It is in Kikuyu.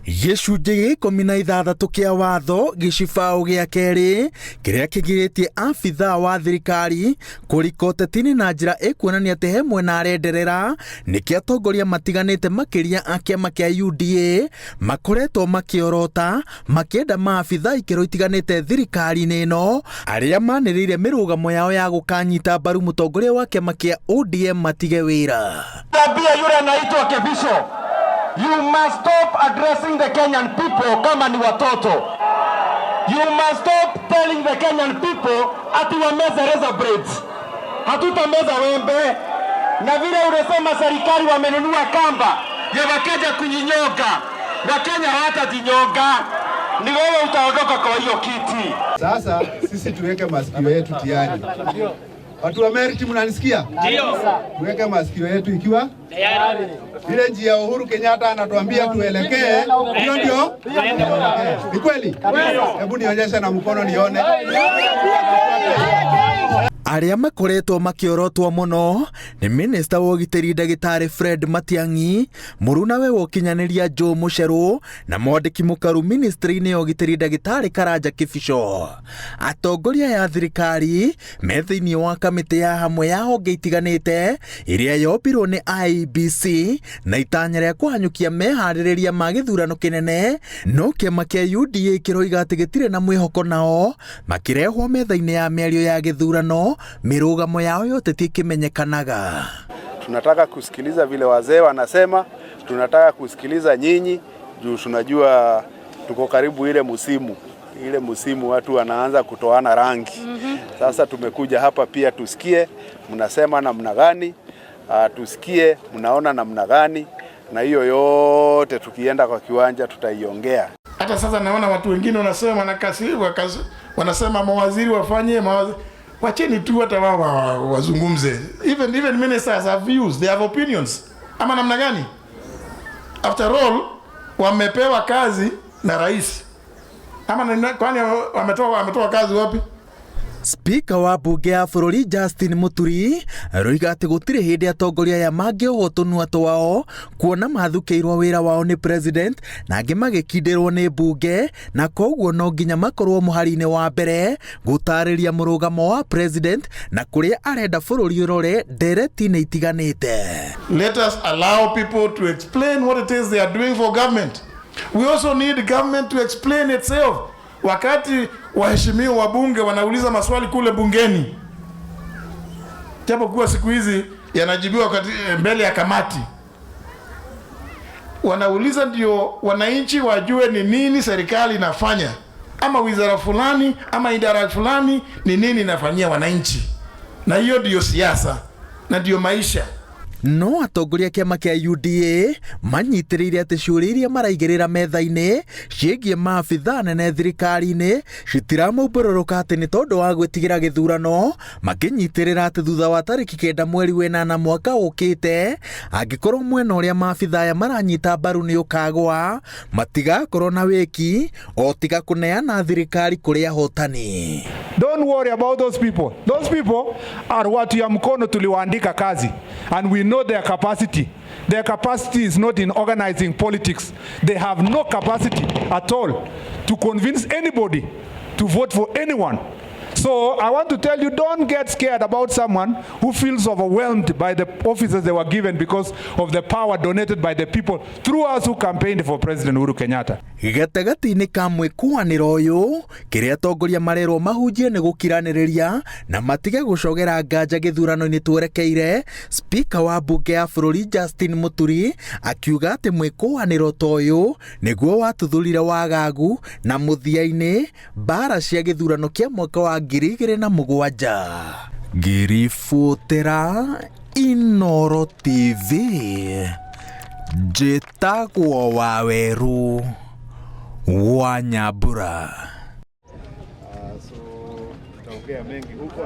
Gĩcunjĩ gĩa 16 kĩa watho gĩcibaũ gĩa kerĩ kĩrĩa kĩgirĩtie abithaa wa thirikari kũrika ũteti-inĩ na njĩra ĩkuonania atĩ he mwena arenderera nĩkĩo atongoria matiganĩte makĩria a kĩama kĩa UDA makoretwo makĩorota makĩenda maabithaa ikĩro itiganĩte thirikari-inĩ ĩno arĩa manĩrĩire mĩrũgamo yao ya gũkanyita mbaru mũtongoria wa kĩama kĩa ODM matige wĩra. Tabia yule anaitwa Kibicho. You must stop addressing the Kenyan people kama ni watoto. You must stop telling the Kenyan people ati wameze razor blades. Hatutameza wembe. Na vile unasema serikali wamenunua kamba ya Wakenya kujinyonga. Wakenya hawatajinyonga. Ni wewe utaondoka kwa hiyo kiti. Sasa sisi tuweke masikio yetu tayari. Watu wa Merit, mnanisikia? Ndio. Tuweke masikio yetu ikiwa Tayari. Ile njia Uhuru Kenyatta anatuambia tuelekee, hiyo ndio. Ni kweli? Hebu nionyeshe na mkono nione. Arĩa makoretwo makĩorotwo mũno nĩ minista wa ũgitĩri ndagĩtarĩ Fred Matiang'i, mũrunawe wa ũkinyanĩria Joe Mucheru na mwandĩki mũkaru ministry-inĩ ya ũgitĩri ndagĩtarĩ Karanja Kibicho. Atongoria aya a thirikari me thĩinĩ wa kamĩtĩ ya hamwe ya honge itiganĩte ĩrĩa yombirwo nĩ IEBC na itanya rĩa kũhanyũkia meharĩrĩria ma gĩthurano kĩnene, no kĩama kĩa UDA kĩroiga atĩ gĩtirĩ na mwĩhoko nao makĩrehwo metha-inĩ ya mĩario ya gĩthurano mĩrũgamo yao ya ũteti ĩkĩmenyekanaga. Tunataka kusikiliza vile wazee wanasema, tunataka kusikiliza nyinyi juu tunajua tuko karibu ile musimu watu wanaanza kutoana rangi. Sasa tumekuja hapa pia tusikie mnasema namna gani, tusikie mnaona namna gani, na hiyo yote tukienda kwa kiwanja tutaiongea. Hata sasa naona watu wengine wanasema wanasema mawaziri wafanye mawaziri. Wacheni tu hata wao wazungumze. Even ministers have views, they have opinions. Ama namna gani? After all, wamepewa kazi na rais. Ama kwani wametoa kazi wapi? Spika wa mbunge ya bũrũri Justin Muturi aroiga atĩ gũtirĩ hĩndĩ atongoria aya mangĩohwo tũnua twao kuona mathukĩirwo wĩra wao nĩ president na angĩ magĩkindĩrwo nĩ mbunge, na koguo no nginya makorwo mũhari-inĩ wa mbere gũtarĩria mũrũgamo wa president na kũrĩa arenda bũrũri ũrore ndereti-inĩ itiganĩte. Let us allow people to explain what it is they are doing for government. We also need government to explain itself. Wakati waheshimiwa wabunge wanauliza maswali kule bungeni, japo kuwa siku hizi yanajibiwa mbele ya kamati, wanauliza ndio wananchi wajue ni nini serikali inafanya, ama wizara fulani ama idara fulani ni nini inafanyia wananchi, na hiyo ndiyo siasa na ndiyo maisha. No atongoria a kĩama kĩa UDA manyitĩrĩire atĩ ciũria iria maraigĩrĩra metha-inĩ ciĩgiĩ maabithaa nene thirikari-inĩ citiramaumbũrũrũka atĩ nĩ tondũ wa gwĩtigĩra gĩthurano, makĩnyitĩrĩra atĩ thutha wa tarĩki 9 mweri wa 8 mwaka ũkĩte, angĩkorwo mwena ũrĩa maabithaa aya maranyita mbaru nĩ ũkagwa, matigakorwo na wĩki o tiga kũneana thirikari kũrĩ ahotani. Don't worry about those people. Those people are watu ya mkono tuliwaandika kazi and we know their capacity. Their capacity is not in organizing politics. They have no capacity at all to convince anybody to vote for anyone. So I want to tell you, don't get scared about someone who feels overwhelmed by the offices they were given because of the power donated by the people through us who campaigned for President Uhuru Kenyatta. Gatagatĩ-inĩ ka mwĩkũanĩro ũyũ, kĩrĩa atongoria marerwo mahunjie nĩ gũkiranĩrĩria na matige gũcogera nganja gĩthurano-inĩ twerekeire. Spika wa mbunge ya bũrũri Justin Muturi akiuga atĩ mwĩkũanĩro ta ũyũ nĩguo watuthũrire wagagu na mũthia-inĩ mbara cia gĩthurano kĩa mwaka wa 2007. Ngĩribotera Inooro TV, njĩtagwo Waweru wa Nyambura. So tutaongea mengi huko.